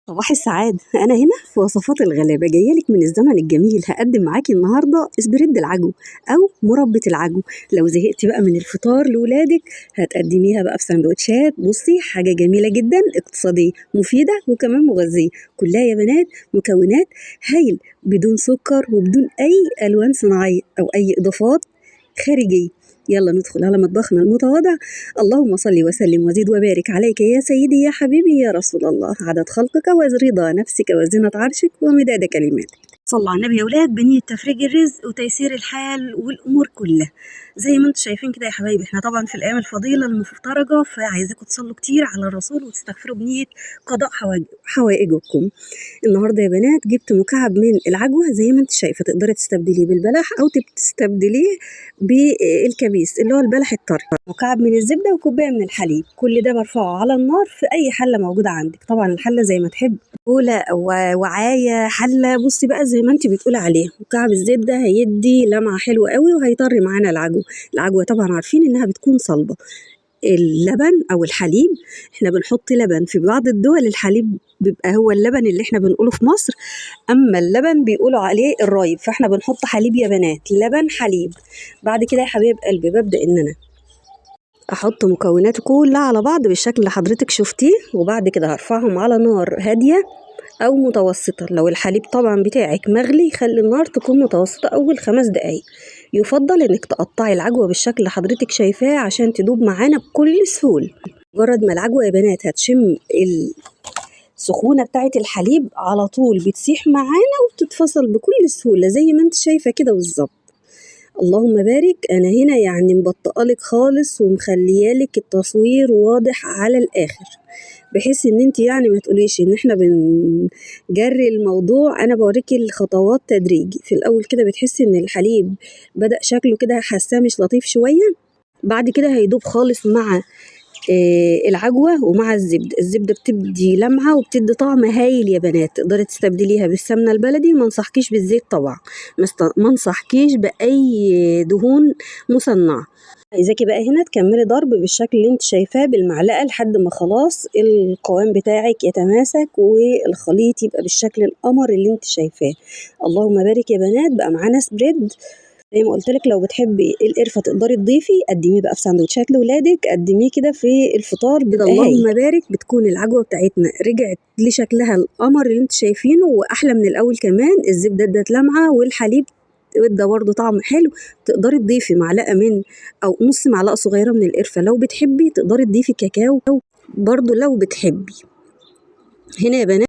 صباح السعادة. أنا هنا في وصفات الغلابة، جاية لك من الزمن الجميل. هقدم معاكي النهاردة spread العجو أو مربى العجو. لو زهقتي بقى من الفطار لولادك هتقدميها بقى في سندوتشات. بصي حاجة جميلة جدا، اقتصادية مفيدة وكمان مغذية، كلها يا بنات مكونات هايل، بدون سكر وبدون أي ألوان صناعية أو أي إضافات خارجية. يلا ندخل على مطبخنا المتواضع. اللهم صل وسلم وزد وبارك عليك يا سيدي يا حبيبي يا رسول الله، عدد خلقك ورضا نفسك وزنة عرشك ومداد كلماتك. صلوا على النبي يا ولاد، بنية تفريج الرزق وتيسير الحال والأمور كلها. زي ما انتم شايفين كده يا حبايبي، احنا طبعا في الأيام الفضيلة المفترجة، فعايزاكم تصلوا كتير على الرسول وتستغفروا بنية قضاء حوائجكم. النهارده يا بنات جبت مكعب من العجوة زي ما انت شايفة، تقدري تستبدليه بالبلح أو تستبدليه بالكبيس اللي هو البلح الطري. مكعب من الزبدة وكوباية من الحليب، كل ده برفعه على النار في أي حلة موجودة عندك. طبعا الحلة زي ما تحب، بولة أو وعاية، حلة، بصي بقى زي ما انت بتقولي عليها. مكعب الزبدة هيدي لمعة حلوة قوي وهيطري معانا العجوة. العجوة طبعا عارفين انها بتكون صلبة. اللبن او الحليب، احنا بنحط لبن في بعض الدول الحليب بيبقى هو اللبن اللي احنا بنقوله في مصر، اما اللبن بيقولوا عليه الرايب، فاحنا بنحط حليب يا بنات، لبن حليب. بعد كده يا حبايب قلبي ببدأ ان انا احط مكوناته كلها على بعض بالشكل اللي حضرتك شفتيه، وبعد كده هرفعهم على نار هادية او متوسطة. لو الحليب طبعا بتاعك مغلي خلي النار تكون متوسطة اول 5 دقايق. يفضل انك تقطعي العجوة بالشكل اللي حضرتك شايفاه عشان تدوب معانا بكل سهولة. مجرد ما العجوة يا بنات هتشم السخونة بتاعت الحليب على طول بتسيح معانا وبتتفصل بكل سهولة زي ما انت شايفة كده بالظبط. اللهم بارك. انا هنا يعني مبطئلك خالص ومخليالك التصوير واضح على الاخر، بحيث ان انت يعني ما تقوليش ان احنا بنجري الموضوع. انا بوريكي الخطوات تدريجي. في الاول كده بتحسي ان الحليب بدأ شكله كده حاساه مش لطيف شوية، بعد كده هيدوب خالص مع العجوة ومع الزبدة. الزبدة بتدي لمعة وبتدي طعم هايل يا بنات. تقدري تستبدليها بالسمنة البلدي، ما انصحكيش بالزيت طبعا، ما انصحكيش بأي دهون مصنعة. عايزاكي بقى هنا تكملي ضرب بالشكل اللي انت شايفاه بالمعلقة لحد ما خلاص القوام بتاعك يتماسك والخليط يبقى بالشكل القمر اللي انت شايفاه. اللهم بارك يا بنات. بقى معانا spread زي ما قلت لك، لو بتحبي القرفه تقدري تضيفي، قدميه بقى في سندوتشات لاولادك، قدميه كده في الفطار بيبقى اللهم بارك. بتكون العجوه بتاعتنا رجعت لشكلها القمر اللي انت شايفينه واحلى من الاول كمان. الزبدة ادت لمعة والحليب ادى برضه طعم حلو. تقدري تضيفي معلقه من او نص معلقه صغيرة من القرفه لو بتحبي، تقدري تضيفي كاكاو برضه لو بتحبي. هنا يا بنات